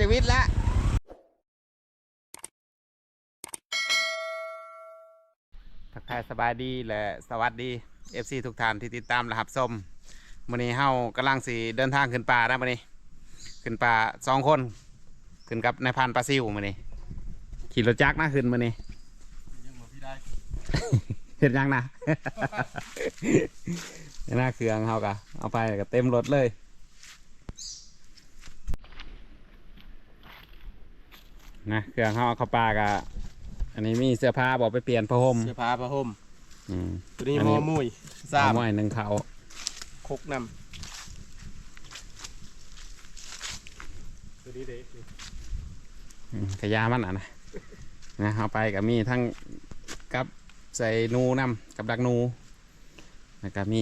ຊີວິດລະ ທັກທາຍສະບາຍດີ ແລະ ສະຫວັດດີ ເອັຟຊີ ທຸກທ່ານທີ່ຕິດຕາມ ແລະ ຮັບຊົມ. ມື້ນີ້ເຮົາກຳລັງຊິເດີນທາງຂຶ້ນປ່ານະ ມື້ນີ້ ຂຶ້ນປ່າສອງຄົນ ຂຶ້ນກັບນາຍພານປາຊິວມື້ນີ້ ຂີ່ລົດຈັກນະ ຂຶ້ນມື້ນີ້. ເຮັດຫຍັງນະ? ນະ ເຄື່ອງເຮົາກະເອົາໄປກະເຕັມລົດເລີຍນະ ເຄື່ອງເຮົາເອົາເຂົ້າປ່າກະ ອັນນີ້ມີເສື້ອຜ້າບໍ່ ໄປປ່ຽນຜ້າຫົ່ມ ເສື້ອຜ້າຜ້າຫົ່ມ ອືມ ໂຕນີ້ໝໍ້ມຸ້ຍ ໝໍ້ມຸ້ຍ ໜຶ້ງເຂົ້າ ຄົກນຳ ໂຕນີ້ເດ້ ອືມ ກະຢາມັນຫັ້ນນະ ນະ ເຮົາໄປກະມີທັງກັບໃສ່ໜູນຳ ກັບດັກໜູ ແລ້ວກະມີ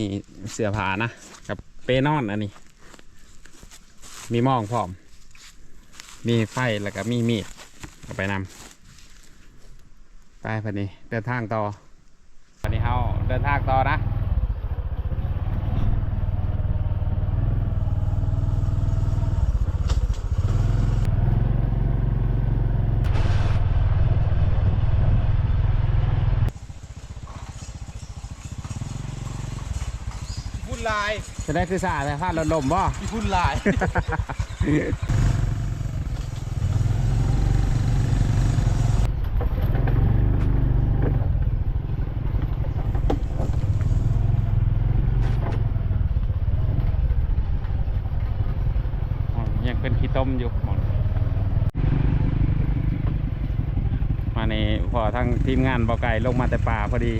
ເສື້ອຜ້ານະ ກັບເປນອນ ອັນນີ້ມີໝອງພ້ອມ ມີໄຟ ແລ້ວກະມີມີດເອົາໄປນຳ ໄປ ບາດນີ້ເດີນທາງຕໍ່. ອັນນີ້ເຮົາເດີນທາງຕໍ່ນະ ຝຸ່ນຫຼາຍ ຈະໄດ້ຄືສາແທ້ ຟ້າລົດລົມບໍ່? ຂີ້ຝຸ່ນຫຼາຍ. ຍັງເປັນຂີ້ຕົມຢູ່ໝ່ອງນີ້ ມານີ້ພໍ້ທັງທີມງານບໍ່ໄກລົງມາແຕ່ປ່າພໍດີ.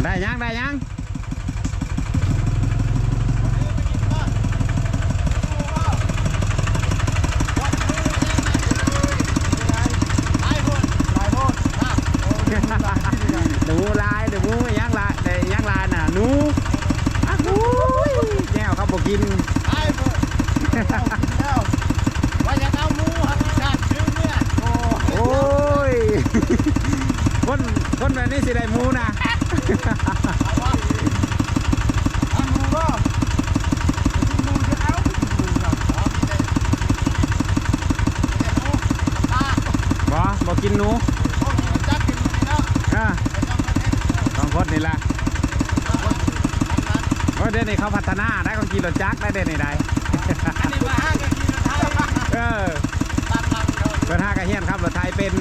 ໄດ້ຫຍັງ ໄດ້ຫຍັງ? ໜູຫຼາຍ ໜູຫຍັງຫຼາຍ ໄດ້ຫຍັງຫຼາຍນະ ໜູ ອາ ໂອ້ຍ ແນວເຂົາບໍ່ກິນ ວ່າຢາກເອົາໝູ ຫັກອີສານຊື້ເມືອ ໂອ້ຍ ຄົນ ຄົນແບບນີ້ຊິໄດ້ໝູນະ. ບໍ່ ບໍ່ກິນໜູ ເອີ ສອງຄົນນີ້ລະ ໂອ້ຍ ດຽວນີ້ເຂົາພັດທະນາໄດ໋ ເຂົາຂີ່ລົດຈັກໄດ້ ດຽວນີ້ໄດ໋ ເອີ ເພິ່ນຫາກະຮຽນຂັບລົດໄຖເປັນ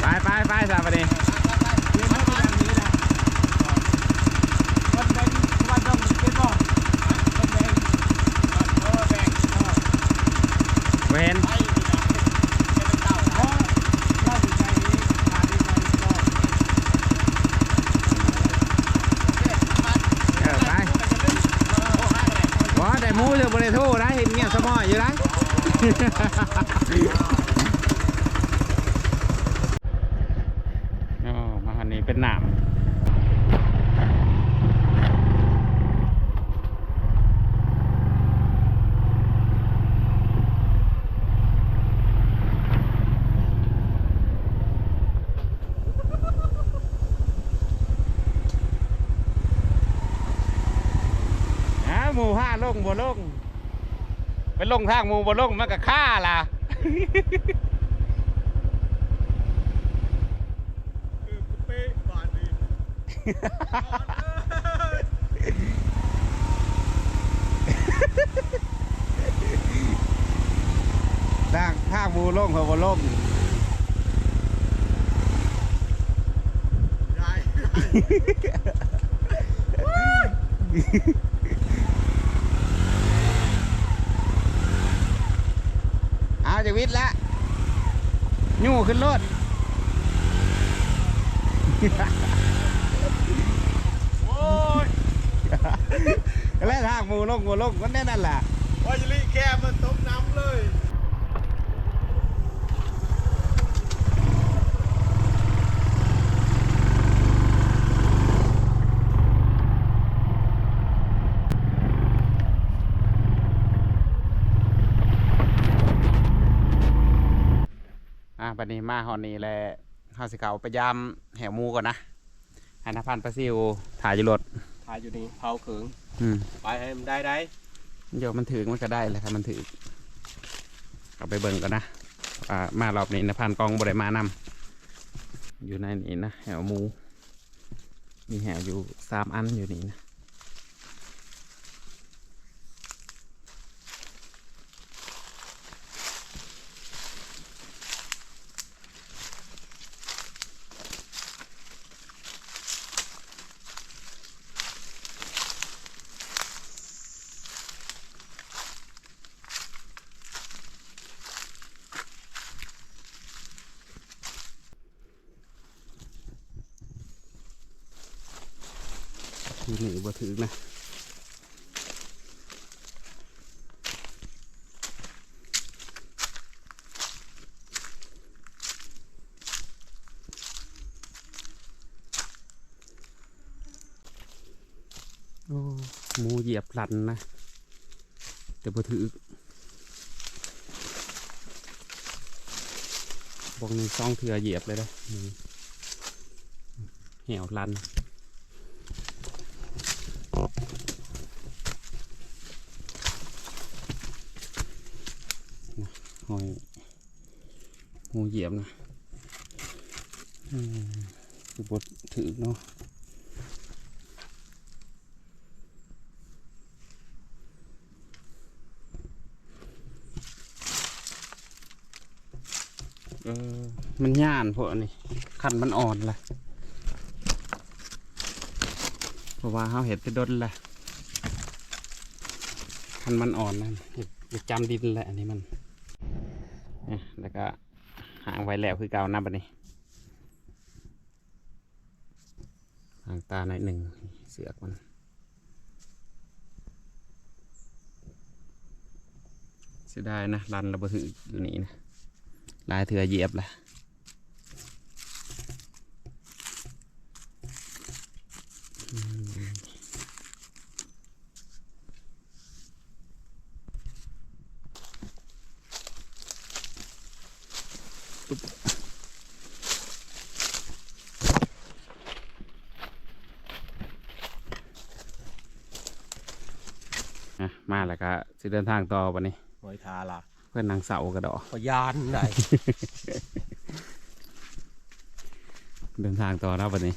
ໄປ ໄປ ໄປຊະບາດນີ້ ບໍ່ເຫັນ. ເອີ ໄປ ບໍ່ ໄດ້ໝູຢູ່ ບໍ່ໄດ້ໂທໄດ໋ ເຫັນງຽບສະໝໍ້ຢູ່ໄດ໋. ໂອ້ ມາຮອດນີ້ເປັນນ້ຳ. ຫາ ໝູ່ພາລົງບໍ່ລົງ ໄປລົງທາງໝູ່ບໍ່ລົງ ມັນກະຄາລະ. ຄືເປະບາດນີ້ ທາງ ທາງໝູ່ລົງເຂົາບໍ່ລົງ. ເອົາ ຈະວິດລະ ຍູ້ຂຶ້ນໂລດ. ໂອ້ຍ ແລະ ທາງໝູ່ລົງ ໝູ່ລົງ ມັນແນວນັ້ນລະ ວ່າຈະລີແຄມມັນຕົກນ້ຳເລີຍ. ອ່າ ບັດນີ້ມາຮອດນີ້ແລ້ວ ເຮົາຊິເຂົ້າໄປຢາມແຫ້ວໝູກ່ອນນະ ໃຫ້ນາຍພານປາຊິວຖ້າຢູ່ລົດ ຖ້າຢູ່ນີ້ເຜົາເຂີງ ອືມ ໄປໃຫ້ມັນໄດ້ໄດ໋ ດຽວມັນຖືກມັນກໍໄດ້ແຫຼະ ຖ້າມັນຖືກ ເຂົ້າໄປເບິ່ງກ່ອນນະ ອ່າ ມາຮອບນີ້ນາຍພານກອງບໍ່ໄດ້ມານຳ ຢູ່ໃນນີ້ນະ ແຫ້ວໝູ ມີແຫ້ວຢູ່ສາມອັນຢູ່ນີ້ນະ. ທີ່ນີ້ບໍ່ຖືກນະ ໂອ້ ໝູຢຽບຫຼັນນະ. ແຕ່ບໍ່ຖືກ ບອກນີ້ສອງເທື່ອຢຽບເລີຍເດ້ ແຫ້ວຫຼັນ ຮອຍ ໝູຢຽບນະ ອືມ ຄືບໍ່ຖືກເນາະ ເອີ ມັນຍານພວກນີ້ ຄັນມັນອ່ອນລະ ເພາະວ່າເຮົາເຮັດແຕ່ດົນລະ ຄັນມັນອ່ອນນະ ຢາກ ຢາກຈຳດິນແຫຼະ ອັນນີ້ມັນ ແລ້ວກໍ ຫາງໄວ້ແລ້ວຄືເກົ່ານະບັດນີ້ ຫາງຕາໜ້ອຍໜຶ່ງ ເຊືອກມັນ ເສຍດາຍນະ ລັນລະບໍ່ຖືກຢູ່ນີ້ນະ ຫຼາຍເທື່ອຢຽບລະ ອືມ. ອ່ະ ມາແລ້ວກະຊິເດີນທາງຕໍ່ບັດນີ້ ໂອ້ຍ ທ່າລະ. ເພິ່ນນັ່ງເຊົາກະດອກ ຂ້ອຍຢ້ານໄດ໋ ເດີນທາງຕໍ່ເນາະບັດນີ້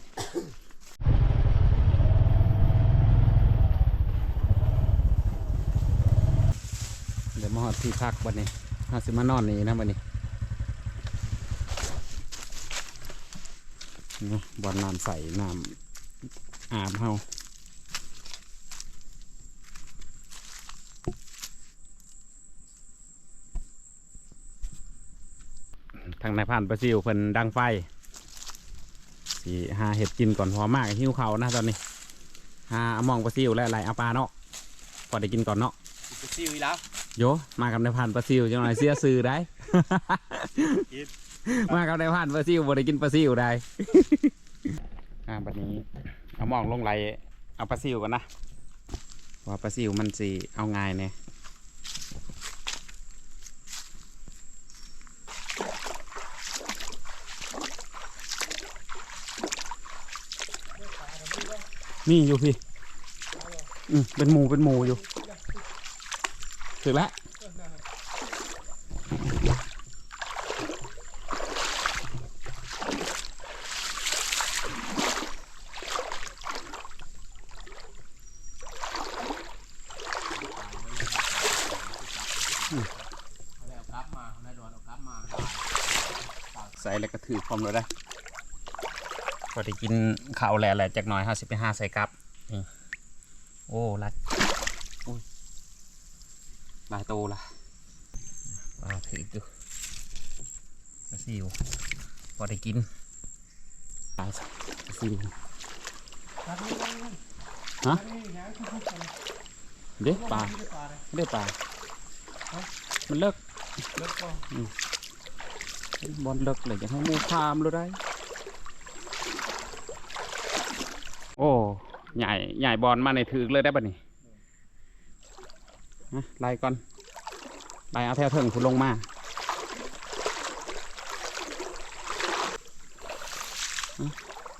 ດຽວມາຮອດທີ່ພັກບັດນີ້ ເຮົາຊິມານອນນີ້ນະບັດນີ້ ເນາະ ບ່ອນນ້ຳໃສ ນ້ຳອາບເຮົາ. ທາງນາຍພານປາຊິວເພິ່ນດັງໄຟ ຊິຫາເຮັດກິນກ່ອນ ເພາະວ່າມາກໍຫິວເຂົ້ານະຕອນນີ້ ຫາເອົາມອງປາຊິວແລ້ວໄລ່ເອົາປາເນາະ ພໍໄດ້ກິນກ່ອນເນາະ ກິນປາຊິວອີກແລ້ວ ໂຢ ມາກັບນາຍພານປາຊິວ ຈັກໜ່ອຍເສຍຊື່ໄດ໋ ມາກັບນາຍພານປາຊິວ ບໍ່ໄດ້ກິນປາຊິວໄດ໋. ອ່າ ບັດນີ້ເອົາມອງລົງໄລ່ເອົາປາຊິວກ່ອນນະ ເພາະວ່າປາຊິວມັນຊິເອົາງ່າຍແດ່ ມີຢູ່ພີ້ ອືມ ເປັນໝູ່ ເປັນໝູ່ຢູ່ ຖືກແລ້ວ. ໃສ່ແລ້ວກະຖືກພ້ອມໂລດເດີ້ ພໍໄດ້ກິນເຂົ້າແລ້ວ ແລ້ວຈັກໜ່ອຍເຮົາຊິໄປຫາໃສ່ກັບ. ນີ້ ໂອ້ ຫຼາຍ ອຸ້ຍ ຫຼາຍໂຕລະ ປາຖືກຢູ່ ປາຊິວ ພໍໄດ້ກິນ ປາຊິວ ຮະ ເດ້ປາ ເດ້ປາ ມັນເລິກ ເລິກບໍ່ ອືມ ເຫັນບ່ອນເລິກແລ້ວ ຢາກໃຫ້ໝູ່ຂ້າມໂລດໄດ໋. ໂອ້ ຍ້າຍ ຍ້າຍບ່ອນມານີ້ຖືກເລີຍໄດ໋ບັດນີ້ ມາ ໄລ່ກ່ອນ ໄລ່ເອົາແຖວເທິງພຸ້ນລົງມາ.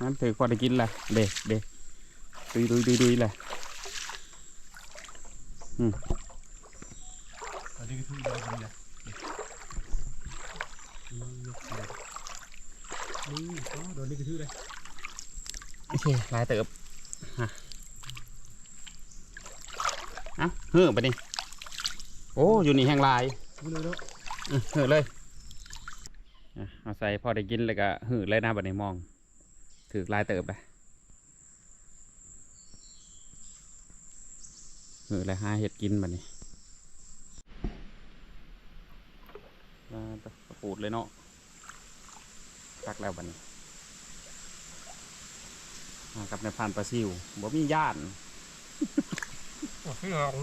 ນັ້ນຖືກ ພໍໄດ້ກິນລະ ເດ້ ເດ້ ດຸຍໆໆໆລະ ອືມ ອັນນີ້ກໍຖືກໄດ້ກິນລະ ນີ້ ໂອ້ ໂດນນີ້ກໍຖືກໄດ້ ໂອເຄ ຫຼາຍເຕີບ ຮະ ເອົ້າ ເຮີບາດນີ້ ໂອ້ ຢູ່ນີ້ແຮງຫຼາຍ ເຮີເລີຍເນາະ ເອີ ເຮີເລີຍ ອ່ະ ເອົາໃສ່ພໍໄດ້ກິນ ແລ້ວກໍຫືດເລີຍນະ ບັດນີ້ມອງ ຖືກຫຼາຍເຕີບເດ້ ຫືດແລ້ວຫາເຮັດກິນບັດນີ້ ອ່າ ກະປູດເລີຍເນາະ ຄັກແລ້ວບັດນີ້ ມາກັບນາຍພານປາຊິວ ບໍ່ມີຢ້ານ ບໍ່ມີຫຍັງ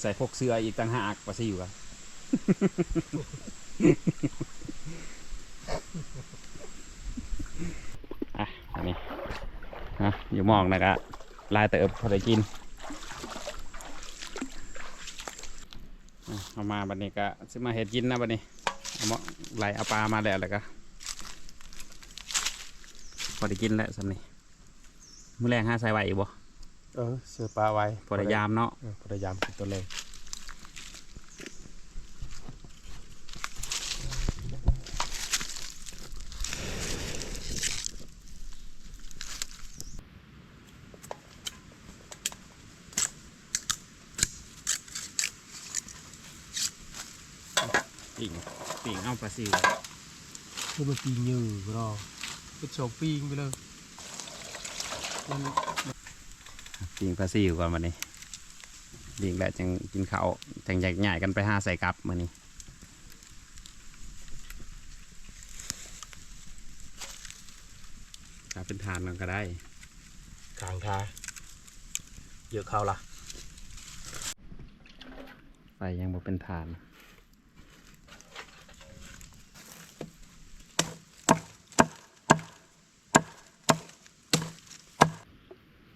ໃສ່ພົກເສື້ອອີກຕ່າງຫາກ ປາຊິວກະ ອ່ະ ອັນນີ້ ນະ ຢູ່ໝ່ອງນະກະຫຼາຍເຕີບ ພໍໄດ້ກິນ ອ່ະ ເອົາມາບັດນີ້ກະຊິມາເຮັດກິນນະບັດນີ້ ເອົາມາໄລ່ເອົາປາມາແລ້ວ ແລ້ວກະພໍໄດ້ກິນແລ້ວສ່ຳນີ້ ມື້ແລງຫາໃສ່ໄວ້ອີກບໍ່? ເອີ ໃສ່ປາໄວ້ ພໍໄດ້ຍາມເນາະ ເອີ ພໍໄດ້ຍາມກິນຕອນແລງ. ປີ້ງ ປີ້ງເອົາປາຊິວ ຄືມັນປີ້ງເຍີກະດອ ເຮັດສອງປີ້ງໄປເລີຍ ມັນ ປີ້ງປາຊິວກ່ອນບັດນີ້ ປີ້ງແລ້ວຈັ່ງກິນເຂົ້າ ຈັ່ງແຍກຍ້າຍກັນໄປຫາໃສ່ກັບມື້ນີ້ ຖ້າເປັນຖ່ານມັນກະໄດ້ ຂ້າງທາ ເຍອະເຂົ້າລະ ໄຟຍັງບໍ່ເປັນຖ່ານ.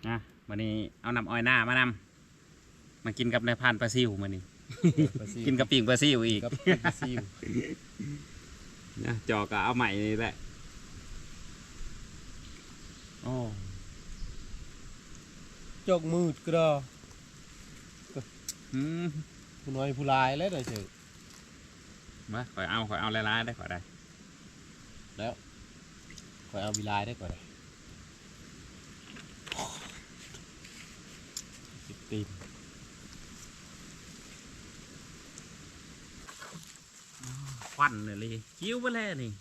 ນະ ມື້ນີ້ເອົານ້ຳອ້ອຍນາມານຳ ມາກິນກັບນາຍພານປາຊິວມື້ນີ້ ປາຊິວ ກິນກັບປີ້ງປາຊິວອີກ ກັບປີ້ງປາຊິວ ນະ ຈອກກະເອົາໃໝ່ນີ້ແຫຼະ ໂອ້ ຈອກມືດກະດາ ອືມ ຜູ້ນ້ອຍຜູ້ຫຼາຍແລ້ວເດີ ມາ ຂ້ອຍເອົາ ຂ້ອຍເອົາຫຼາຍໆໄດ໋ ຂ້ອຍໄດ້ ແລ້ວ ຂ້ອຍເອົາຫຼາຍໆໄດ໋ ຂ້ອຍໄດ້ ຕິດຕີນ ຄວັນເລີຍ ຫິວເບິດແລ້ວນີ້.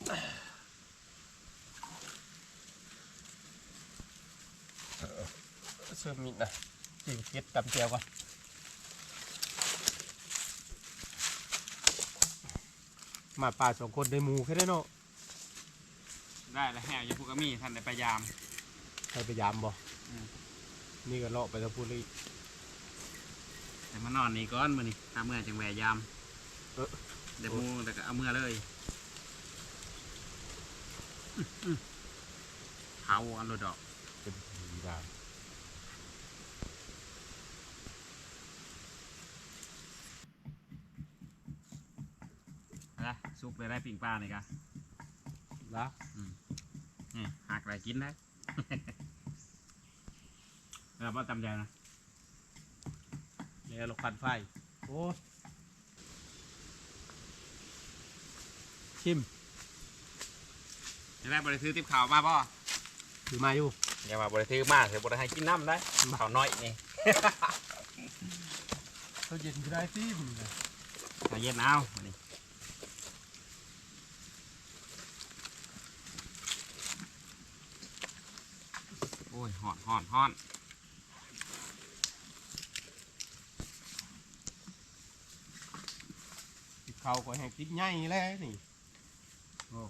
ເສີມມີດນະ ຈີ່ເກັບຕຳແຈ່ວກ່ອນ ມາປ່າສອງຄົນໄດ້ໝູແຄ່ນັ້ນເນາະ ໄດ້ລະແຮວຢູ່ພຸ້ນກະມີ ທັນໄດ້ໄປຢາມ ໄດ້ໄປຢາມບໍ່? ອືມ ນີ້ກະເລາະໄປທາງພຸ້ນອີກ ແຕ່ມານອນນີ້ກ່ອນມື້ນີ້ ຖ້າເມື່ອຈັ່ງແວ່ຢາມ ເອີ ໄດ້ໝູແລ້ວກະເອົາເມືອເລີຍ ເຜົາເອົາໂລດດອກ ເປັນດາວ ນະ ສຸກແລ້ວໄດ໋ ປີ້ງປານີ້ກະ ລະ ອືມ ນີ້ ຫັກແລ້ວກິນໄດ້ ແລ້ວບໍ່ຕຳໃດນະ ແລ້ວລະຄວັນໄຟ ໂອ້ຍ ຊິມ ຈັ່ງໃດ ບໍ່ໄດ້ຖືຕິບເຂົ້າມາບໍ່? ຖືມາຢູ່ ຢ່າວ່າບໍ່ໄດ້ຖືມາ ເທື່ອບໍ່ໄດ້ໃຫ້ກິນນ້ຳໄດ໋ ເຂົ້າໜ້ອຍນີ້ ເຂົ້າເຢັນກໍໄດ້ຕິ ເຂົ້າເຢັນເອົາ ໂອ້ຍ ຮ້ອນ ຮ້ອນ ຮ້ອນ. ເຂົ້າຂ້ອຍແຮ່ງຕິບໃຫຍ່ແລ້ວນີ້ ໂອ້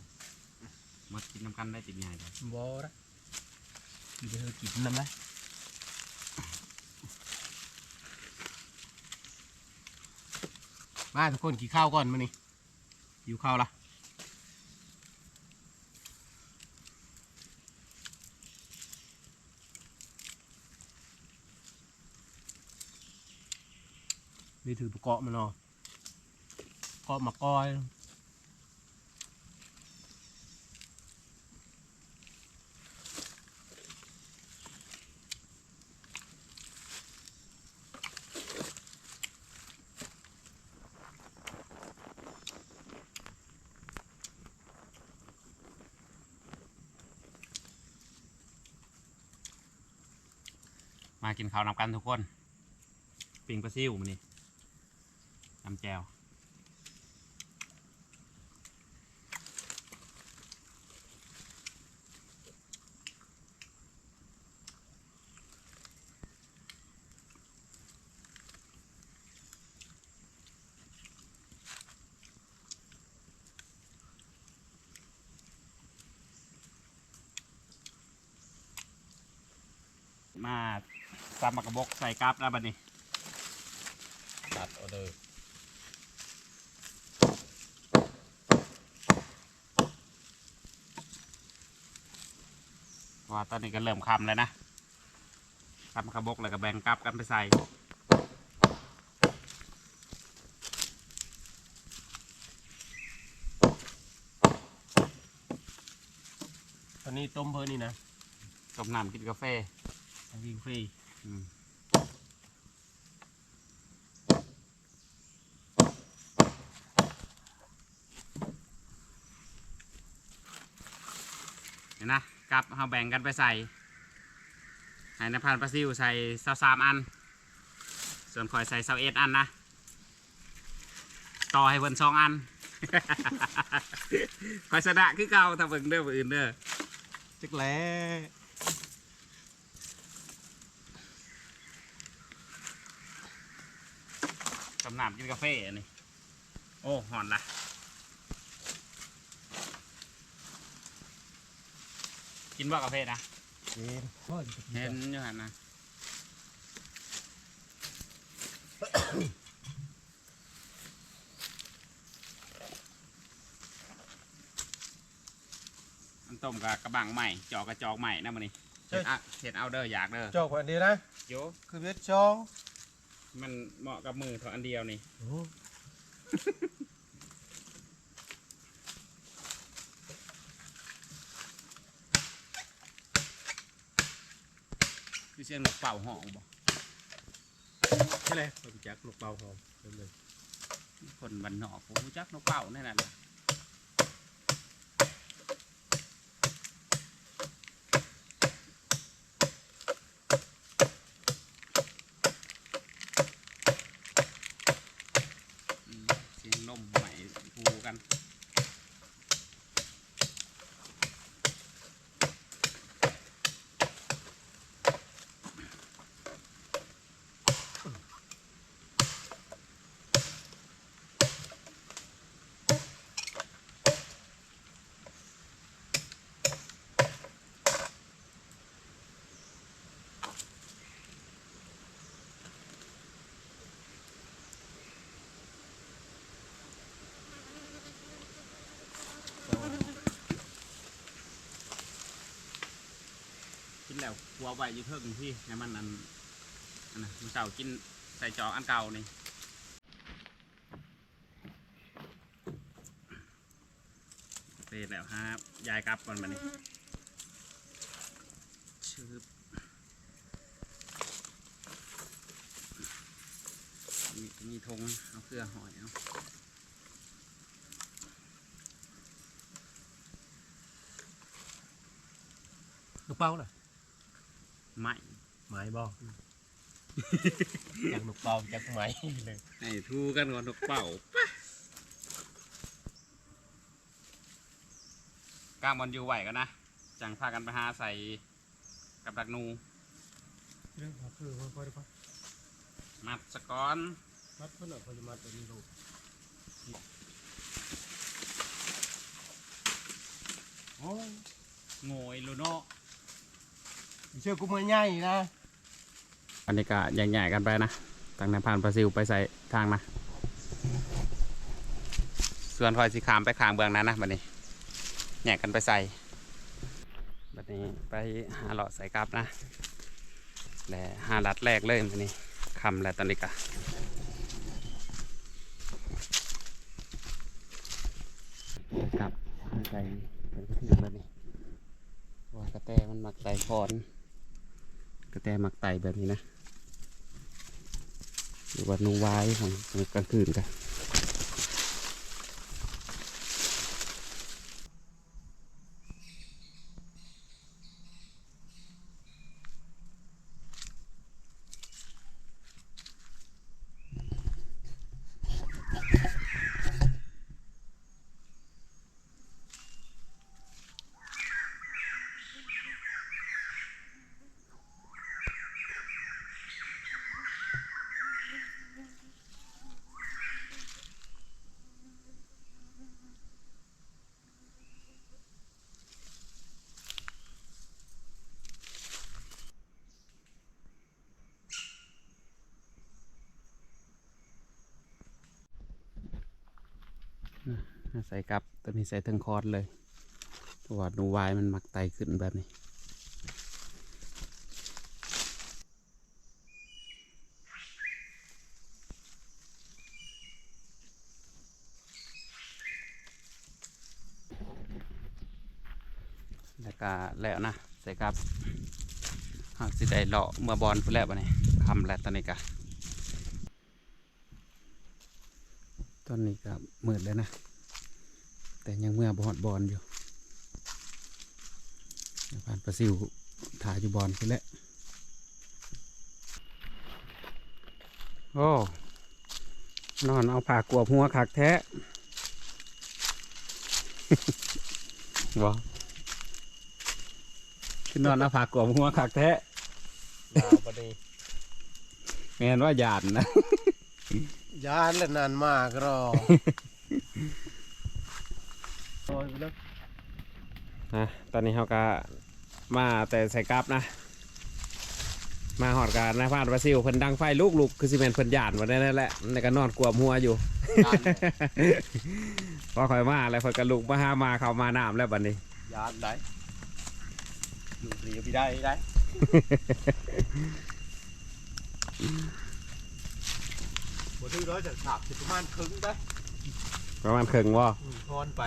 ໝົດກິນນຳກັນໄດ້ຕິບໃຫຍ່ ບໍ່ລະ ມີແຕ່ເຮົາກິນນຳໄດ໋ ມາທຸກຄົນ ກິນເຂົ້າກ່ອນມື້ນີ້ ຫິວເຂົ້າລະ ນີ້ຖືປະເກາະມັນເນາະ ເກາະໝາກກ້ອຍ ເ ມາກິນເຂົ້ານຳກັນທຸກຄົນ. ປີ້ງປາຊິວມື້ນີ້ ນ້ຳແຈ່ວ. ມາສຳໝາກກະບົກໃສ່ກັບແລ້ວບັດນີ້ ຕັດເອົາເດີ. ເພາະວ່າຕອນນີ້ກໍເລີ່ມຄ່ຳແລ້ວນະ ສຳໝາກກະບົກແລ້ວກໍແບ່ງກັບກັນໄປໃສ່. ອັນນີ້ຕົ້ມເພິ່ນນີ້ນະ ຕົ້ມນ້ຳກິນກາແຟ ກິນຟຣີ ອືມ. ນີ້ນະ ກັບເຮົາແບ່ງກັນໄປໃສ່ ໃຫ້ນາຍພານປາຊິວໃສ່ຊາວສາມອັນ ສ່ວນຂ້ອຍໃສ່ຊາວເອັດອັນນະ ຕໍ່ໃຫ້ເພິ່ນສອງອັນ ຂ້ອຍຊະນະຄືເກົ່າ ຖ້າເບິ່ງເດີມື້ອື່ນເດີ ຈັກແຫຼະ. ຕົ້ມນ້ຳກິນກາແຟອັນນີ້. ໂອ້ ຮ້ອນລະ. ກິນບໍ່ກາເຟນະ? ກິນ. ເຫັນຢູ່ຫັ້ນນະ. ອັນຕົ້ມກະກະບັງໃໝ່ ຈອກກະຈອກໃໝ່ນະມື້ນີ້. ເຮັດ ເຮັດເອົາເດີ ຢາກເດີ. ຈອກອັນດຽວນະ. ໂຢ ຄືເຮັດສອງ ມັນເໝາະກັບມືເທົ່າອັນດຽວນີ້. ໂອ້ ຄືສຽງນົກເປົ້າຮ້ອງບໍ່? ຈັ່ງໃດ ເຂົາຮູ້ຈັກນົກເປົ້າຮ້ອງ. ຄົນບ້ານນອກບໍ່ຮູ້ຈັກນົກເປົ້າແນວນັ້ນ. ອືມ ສຽງລົມໄໝ້ພູກັນ. ກິນແລ້ວຄົວໄວ້ຢູ່ເທິງພີ້ ໃຫ້ມັນອັນ ອັນນະ ມື້ເຊົ້າກິນໃສ່ຈອກອັນເກົ່ານີ້. ເສດແລ້ວ ຫາຢາຍກັບກ່ອນບັດນີ້. ຊຶບ ມີ ມີຖົງ ເອົາເຄືອຫ້ອຍເອົາ. ນົກເປົ້ານະ ໄໝ້ ໄໝ້ບໍ່? ອືມ ຈັກນົກເປົ້າຈັກໄໝ້ເລີຍ ໃຫ້ທູກັນກ່ອນນົກເປົ້າ. ໄປ ກາງບ່ອນຢູ່ໄວ້ກ່ອນນະ ຈັ່ງພາກັນໄປຫາໃສ່ກັບດັກໜູ. ເລື່ອງຫາຄືມັນຄ່ອຍໄດ້ປະ ມັດສະກ່ອນ ມັດເພິ່ນເອົາປະລິມານຕົວນີ້ລົງ. ໂອ້ຍ ໂງຍໂລເນາະ ເຊື່ອກູເມື່ອຍໃຫຍ່ນະ. ອັນນີ້ກະແຍກຍ້າຍກັນໄປນະ ທາງນາຍພານປາຊິວໄປໃສ່ທາງນະ ສ່ວນຂ້ອຍຊິຂ້າມໄປຂ້າງເບື້ອງນັ້ນນະ. ບັດນີ້ແຍກກັນໄປໃສ່ ບັດນີ້ໄປຫາເລາະໃສ່ກັບນະ ແລະ ຫາລັດແລກເລີຍ. ມື້ນີ້ຄ່ຳແລ້ວ ຕອນນີ້ກະກັບໃສ່ເປັນຄືນແບບນີ້ ວ່າກະແຕມັນມັກໄຕ່ຄອນ ກະແຕມັກໄຕ່ແບບນີ້ນະ ຫຼືວ່າໜູວາຍຂອງກາງຄືນກະ. ເ ໃສ່ກັບ ໂຕນີ້ໃສ່ເທິງຄອນເລີຍ ເພາະວ່າໜູວາຍມັນມັກໄຕ່ຂຶ້ນແບບນີ້. ແລ້ວກະແລ້ວນະ ໃສ່ກັບ ເຮົາຊິໄດ້ເລາະເມືອບ່ອນພຸ້ນແລ້ວບັດນີ້ ຄ່ຳແລ້ວຕອນນີ້ກະ ຕອນນີ້ກະມືດແລ້ວນະ ແຕ່ຍັງເມືອບໍ່ຮອດບ່ອນຢູ່ ຜ່ານປາຊິວຖ້າຢູ່ບ່ອນພຸ້ນແຫຼະ. ໂອ້ ນອນເອົາຜ້າກວບຫົວຄັກແທ້ ບໍ່ ຄືນອນເອົາຜ້າກວບຫົວຄັກແທ້ ໜາວປານນີ້ ແມ່ນວ່າຢ້ານນະ ຢ້ານແລ້ວ ນານມາກໍລໍ ໂອ້ຍ ເລີກ ອ່ະ ຕອນນີ້ເຮົາກະມາແຕ່ໃສ່ກັບນະ ມາຮອດກະນາຍພານປາຊິວເພິ່ນດັງໄຟລຸກໆ ຄືຊິແມ່ນເພິ່ນຢ້ານວ່າແນວນັ້ນແຫຼະ ແລ້ວກະນອນກວມຫົວຢູ່ ຢ້ານແຫຼະ ພໍຂ້ອຍມາແລ້ວເພິ່ນກະລຸກມາຫາມາເຂົ້າມານ້ຳແລ້ວບັດນີ້ ຢ້ານໄດ໋ ຢູ່ດີບໍ່ໄດ້ໄດ໋ ບໍ່ຖືກດອກ ຈະສາບຊິປະມານເຄິ່ງໄດ໋ ປະມານເຄິ່ງບໍ່? ອືມ ທອນໄປ